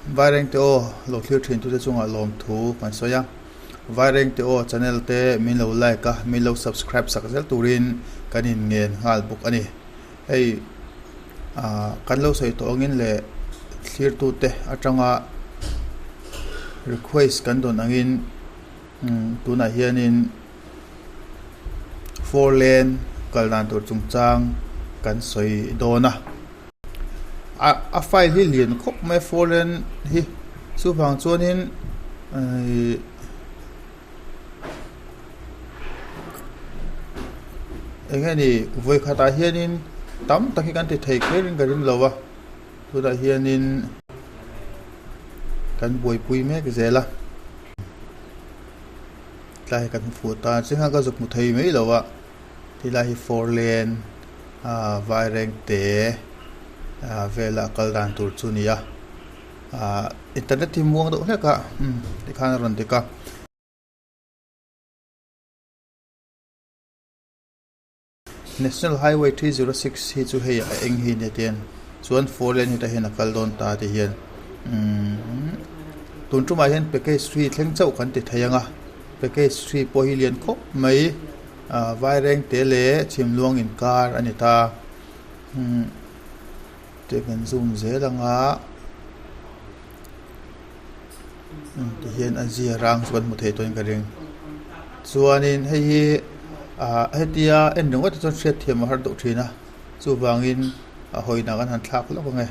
Vairengte aw lo thlir thin tute chungah lawmthu kan sawi a. Vairengte aw channel te min lo like a, min lo subscribe sak zel turin kan inngen nghal bawk a ni. Hei ah kan lo sawi tawh angin leh thlirtute atanga request kan dawn angin tunah hianin four lane kal dan tur chungchang kan sawi dawn a. A file hi lian khawp mai a four lane hi chuvang chuanin ihh eng nge ni vawi khatah hianin tam tak hi kan ti thei kher in ka ring lo a tunah hianin kan buaipui mek zel a tlai hi kan hmu fuh ta chiang a ka zuk hmu thei mai lo a tilai hi four lane ah vairengte ah vela kal dan tur chu a ni a ah internet hi muang deuh hlek a umm tikhan a rawn dik a. National Highway 306 hi chu hei a eng hi nia tian chuan four lane hetah hian a kal dawn ta ti hian umm tun tumah hian package three thleng chauh kan ti thei ang a package three pawh hi lian khawp mai ah vairengte leh chhimluang inkar a ni ta umm te kan zoom zel ang a. Tihian a zia rang chu kan hmu thei tawhin ka ring chuanin hei hi ah hetia en ringawt te chuan hriat thiam a har deuh thin a chuvangin a hawina kan han thlak lawk ang e.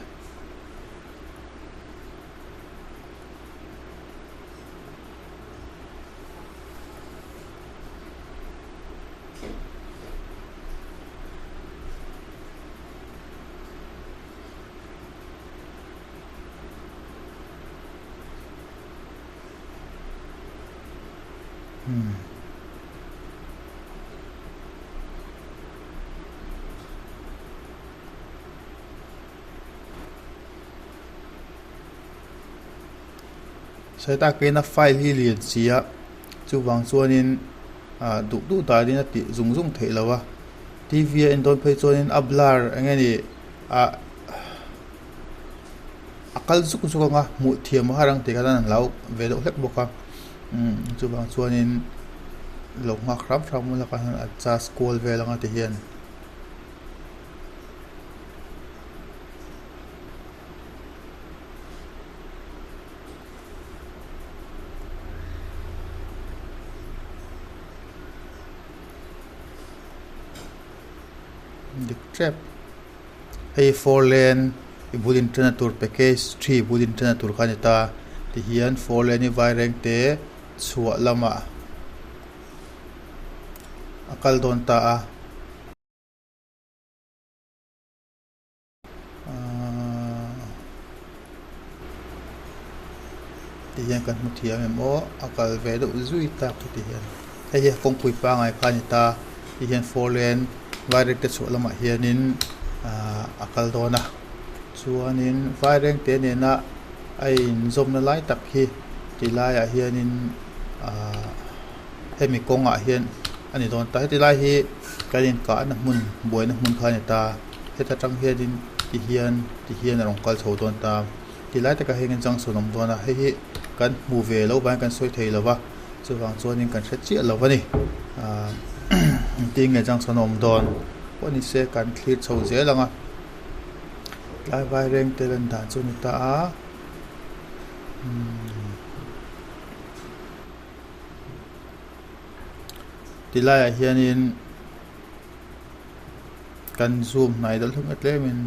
Sawi tak in a file hi lian si a chuvang chuanin ah duh duh danin a tih zung zung theih loh a T V a en dawn phei chuanin a blur eng nge ni ah. A kal zuk zuk ang a hmuh thiam a har ang tih kha an hlau ve deuh hlek bawk a umm chuvang chuanin lo nghak hram hram ula kha hian adjust kual vel anga ti hian. Dik tep. Hei four lane i bul inṭanna tur package three bul inṭanna tur kha a ni ta tihian four lane hi vaireng te chhuah lamah a kal dawn ta a. Tihian kan hmu thiam em aw a kal ve deuh zui tak chu tihian hei hi kawngpui pangai kha a ni ta tihian four lane vairengte chhuah lamah hianin ahh a kal dawn a chuanin vairengte nena a inzawmna lai tak hi ti laiah hianin ahh hemi kawngah hian a ni dawn ta heti lai hi kan inkahna hmun buaina hmun kha a ni ta heta tang hianin ti hian ti hian a rawn kal chho dawn ta ti lai takah hian junction a awm dawn a hei hi kan hmu ve loh vangin kan sawi thei lo va chuvang chuanin kan hre chiah lo a ni ahh engtin nge junction a awm dawn pawh ni se kan thlir chho zel ang a tlai vaireng te lan dan chu a ni ta a umm. Ti laiah hianin kan zoom hnai deuh hlek a tlemin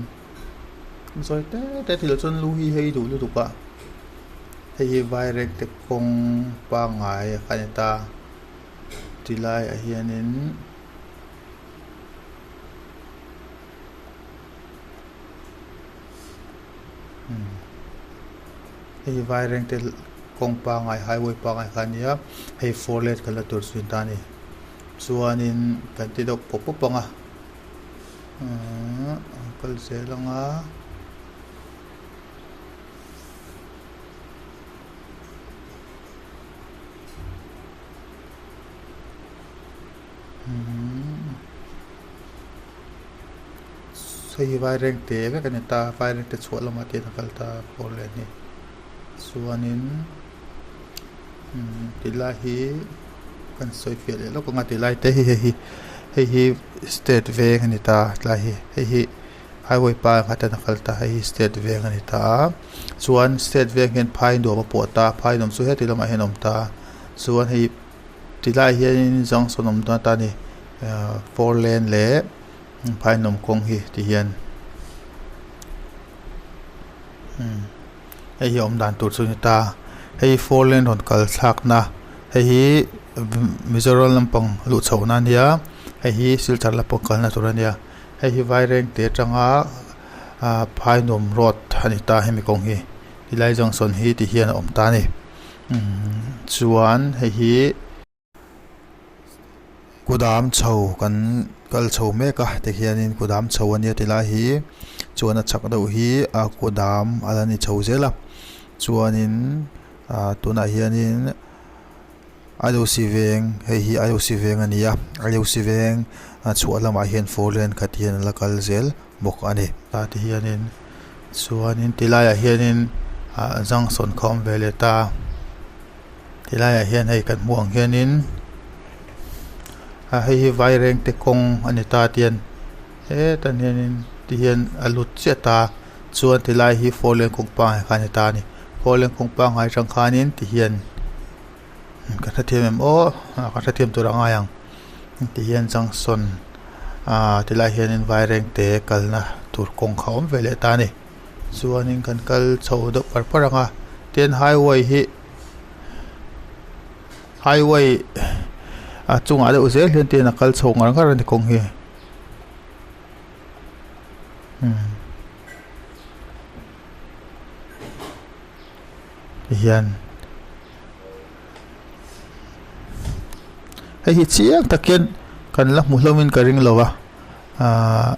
zawi te te thil chuan lu hi hei duh lutuk a hei hi vairengte kawng pangngai a ni ta ti laiah hianin. Hei vairengte kawng pangai highway pangai kha a nia hei four lane kal na tur chu ta a ni chuanin kan ti deuh pawp pawp ang a ahh a kal zel ang a. Hei hi vairengte vek a ni ta vairengte chhuah lamah te hian a kal ta four lane hi. Chuanin umm tilai hi kan sawi fiah leh lawk ang a tilai te hi hei hi hei hi state veng a ni ta tlai hi hei hi highway pangngai ten a kal ta hei hi state veng a ni ta a chuan state veng hian phai nuam a pawh ta phai nuam chu heti lamah hian a awm ta chuan hei tilai hianin junction awm dawn ta a ni ahh four lane leh phai nuam kawng hi ti hian umm. Hei hi awm dan tur chu a ni ta hei four lane rawn kal thlakna hei hi Mizoram lampang luh chhohna a nia hei hi Silchar lampang kalna tur a nia hei hi Vairengte atanga ah Phainuam road a ni ta hemi kawng hi tilai junction hi ti hian a awm ta a ni umm chuan hei hi. Kudam chho kan kal chho mek a tikhianin kudam chho a nia ti lai hi chuan a chak deuh hi a kudam a la ni chho zel a chuanin ah tunah hianin I O C veng hei hi I O C veng a ni a I O C veng a chhuah lamah hian four lane khat hian a la kal zel bawk a ni. Tah te hianin chuanin ti laiah hianin ah junction kha a awm ve leh ta. Ti laiah hian hei kan hmuh ang hianin a hei hi vairengte kawng a ni ta tian hetah hianin ti hian a lut chiah ta chuan ti lai hi four lane kawng pangngai kha a ni ta a ni four lane kawng pangngai atang khanin ti hian ka hrethiam em aw ka hrethiam tur a ngai ang ti hian junction ah ti lai hianin vairengte kalna tur kawng kha a awm ve leh ta a ni chuanin kan kal chho deuh par par ang a tin highway hi. Highway a chungah deuh zel hian tin a kal chho ngar ngar a ni kawng hi umm tihian hei hi chiang tak hian kan la hmu hlawmin ka ring lo a ahh.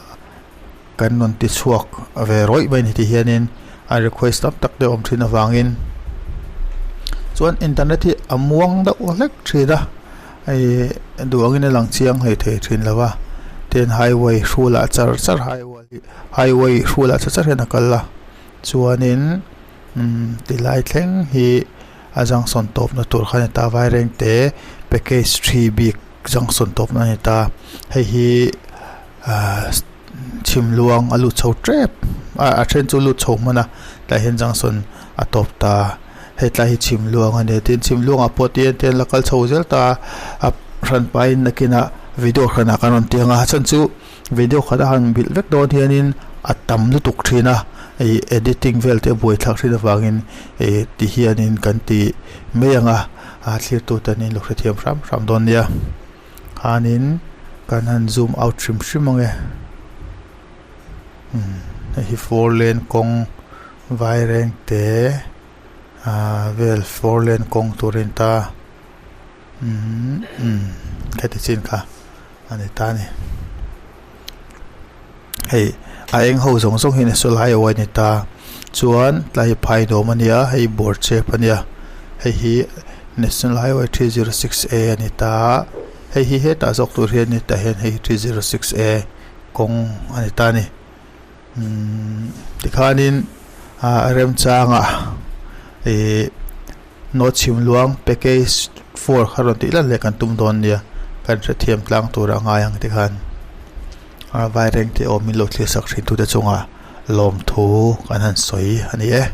Kan rawn ti chhuak ve rawih mai a ni ti hianin a request tam tak te a awm thin avangin chuan internet hi a muang deuh hlek thin a hei duh angin a lang chiang hlei thei thin lo va tin highway hrulah char char highway highway hrulah char char hian a kal a chuanin umm tilai thleng hi a junction tawpna tur kha a ni ta vairengte package three bik junction tawpna a ni ta hei hi ahh chhimluang a lut chho tep a a then chu lut chho hman a tlai hian junction a tawp ta hei tlai hi chhimluang a ni a tin chhimluang ah pawh te hian la kal chho zel ta a hran pahin nakinah video hranah kan rawn ti ang a a chhan chu video khat a han bilh vek dawn hianin a tam lutuk thin a ih editing vel te a buaithlak thin avangin ih ti hianin kan ti mai ang a a thlir tu ten in lo hrethiam hram hram dawn nia. Khanin kan han zoom out hrim hrim ang e umm hei hi four lane kawng vairengte ahh vel four lane kawng tur a ni ta umm umm kheti chin kha a ni ta a ni hei a eng ho zawng zawng hi national highway a ni ta chuan tlai hi phai nuam a nia hei bawrchhep a nia hei hi national highway 306 a a ni ta hei hi hetah zawk tur hian hetah hian hei 306 a kawng a ni ta a ni umm tikhanin ah remchangah ihh Note chhim luang package 4 kha rawn tih lan leh kan tum dawn nia kan hrethiam tlang tura ngai ang tikhan a vairengte awm min lo thlir sak thin tute chungah lawmthu kan han sawi a ni e.